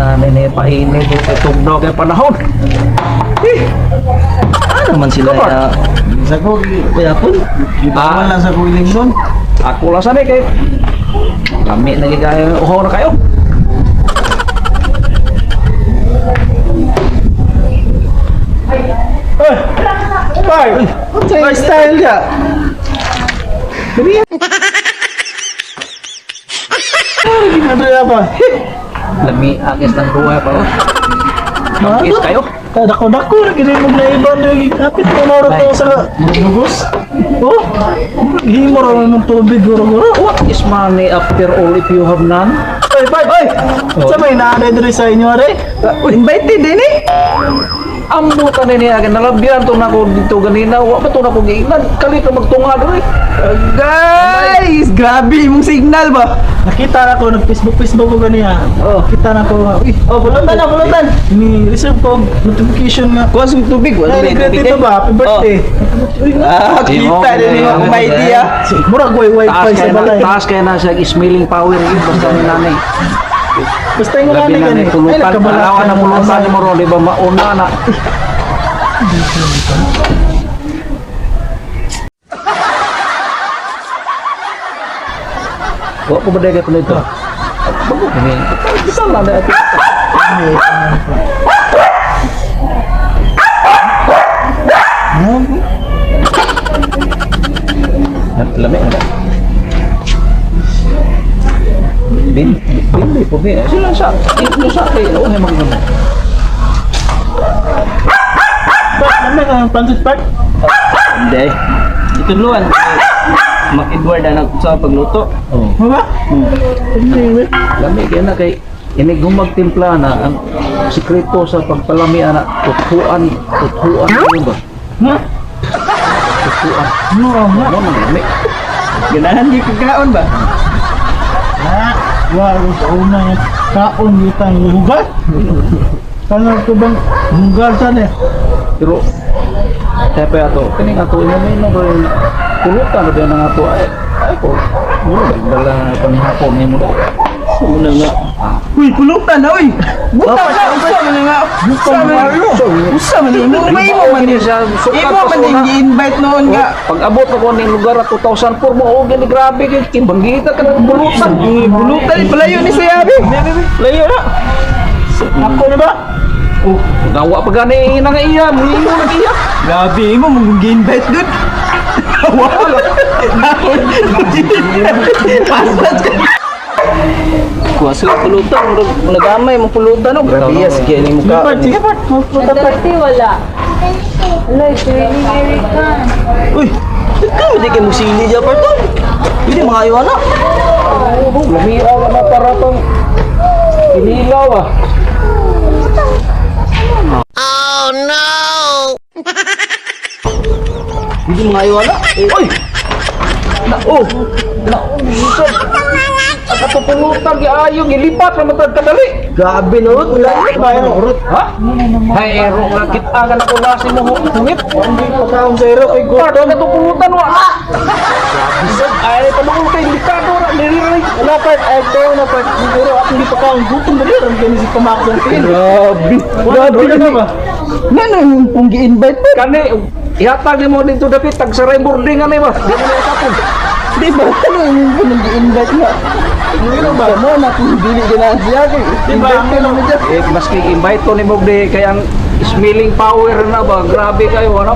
Nene painit kay tugnaw kay panahon. Eh, Ano man sila ya? Sa ko, Kuyapon. gibawal lang sa kuiling doon. Ako lang sana kay lami na gid kayo, uhaw na kayo. Park! May style ka! Dali! Ay, ginagawa pa. Lami agis ng duha pa oh. Agis kayo. Dako-dako, lagi mo na iba na kapit mo na rin sa lugos. Oh, himo ra man tubig guro-guro. What is money after all if you have none? Ay, ay, ay! Sa may naanay diri sa inyo, are? Invited din eh. Amo ta nini agan nalabyan to nako dito ganina, wa pa to nako giinan kalit na magtunga diri. Guys, grabe imong signal ba? Nakita na ko, nag-Facebook Facebook ko ganiya. Oh. Kita na ko, uy, Oh, pulutan na, pulutan. ni reserve ko notification nga. Kuha sa tubig, wala Ay, may nag tubig dito eh. ba? Happy birthday. Uy, Ah, kita din yung Oh, mighty ah. Murag way wifi Taas sa kay na, balay. taas kay na siya smelling power yun basta ni nanay. Basta yung Labi nanay na gani. ni pulutan, nagkabala alawan na ka pulutan ni mo ron, di ba mauna na. Wa ko ba dahil kayo ito? Bago kini. Bisa lang na ito. Lami na. Bin, bin, po bin. Sila sa, ito sa, eh, oh, may magiging. Park, ano ka ang pancit park? Hindi. Ituluan. Mac Edward anak sa pagluto. Oh. Ano ba? Hindi, wait. Lami kaya na kay inig gumagtimpla na ang sikreto sa pagpalami ana tuthuan tuthuan yun ba? Ha? Tuthuan. Ano nga? Ano nang lami? Ganahan di kagaon ba? Ha? Wow, sa una nga kaon yutang hugas. Kano ko bang hugas sana? Pero tepe ato kining ato imo may no rin pulutan na ba nga ato ay ay ko mura dala panihapon nimo da. Una nga. Uy, pulutan na uy. Buta na usa man nga. Usa man. Usa man imo may imo man Kini siya sukat Imo pa man sa din una. gi-invite noon nga. Pag abot ako ning lugar at 2004 mo og gani grabe kay kibanggita ka ng pulutan. Pulutan ni palayo ni siya abi. Layo na. Ako na ba? Oh, gawa pa gani na nga iya, mo na iya. Grabe imo mong gi-invite dud. Paspas ka. Kuha sila pulutan, murag nagamay mong pulutan oh. Grabe yes, kaya ni Sige mukha. park, sige park. Puta park. Dati wala. Wala, ito yung American. Uy, ikaw di kay mo sili diya parto. Hindi mga ayaw na. Oh, lami na para tong kinilaw ah. Hindi mga ayaw na. Uy! Na oh! Na oh! Ang katupulutan giayo gilipat ra man tad kadali. Grabe no, wala na ba ano? Ha? Hay ero nga kita ka na kulas nimo hungit. Hindi pa kaon sa ero kay Part gutom. ang katupulutan wa na. Bisag ay pamangol kay likado ra diri ra. Wala park, ay ko na park. Pero ako hindi pa kaon gutom ba rin kani si pamakot ang pin. Grabe. Grabe na ba? Nga nang kung gi-invite mo. Kani ihatag nimo dito dapit tag saray boarding ani ba. Di mo na usapon. Di ba? Ano yung kung gi-invite nga? Ano ba? Mo na kung dili ganahan siya kay. Di ba? Invite ka naman siya. Eh maski invite to nimo di kay ang smelling power na ba grabe kayo ano.